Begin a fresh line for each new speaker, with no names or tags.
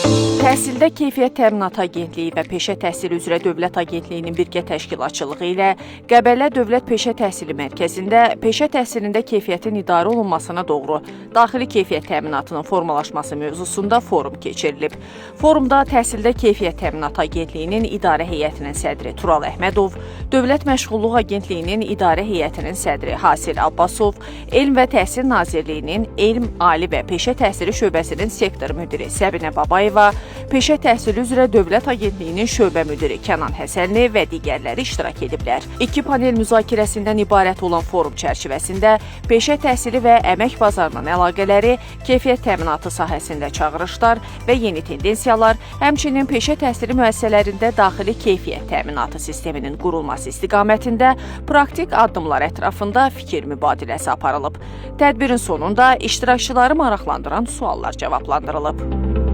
Təhsildə Keyfiyyət Təminatı Agentliyi və Peşə Təhsili üzrə Dövlət Agentliyinin birgə təşkilatçılığı ilə Qəbələ Dövlət Peşə Təhsili Mərkəzində peşə təhsilində keyfiyyətin idarə olunmasına doğru daxili keyfiyyət təminatının formalaşması mövzusunda forum keçirilib. Forumda Təhsildə Keyfiyyət Təminatı Agentliyinin İdarə Heyətinin sədri Tural Əhmədov, Dövlət Məşğulluq Agentliyinin İdarə Heyətinin sədri Hasil Abbasov, Elm və Təhsil Nazirliyinin Elm, Ali və Peşə Təhsili şöbəsinin sektor müdiri Səbinə Babayeva, Peşə Təhsili üzrə Dövlət Agentliyinin şöbə müdiri Kənan Həsənli və digərləri iştirak ediblər. İki panel müzakirəsindən ibarət olan forum çərçivəsində peşə təhsili və əmək bazarının əlaqələri, keyfiyyət təminatı sahəsində çağırışlar və yeni tendensiyalar, həmçinin peşə təhsili müəssisələrində daxili keyfiyyət təminatı sisteminin qurulması istiqamətində praktik addımlar ətrafında fikir mübadiləsi aparılıb. Tədbirin sonunda iştirakçıları maraqlandıran suallar cavablandırılıb.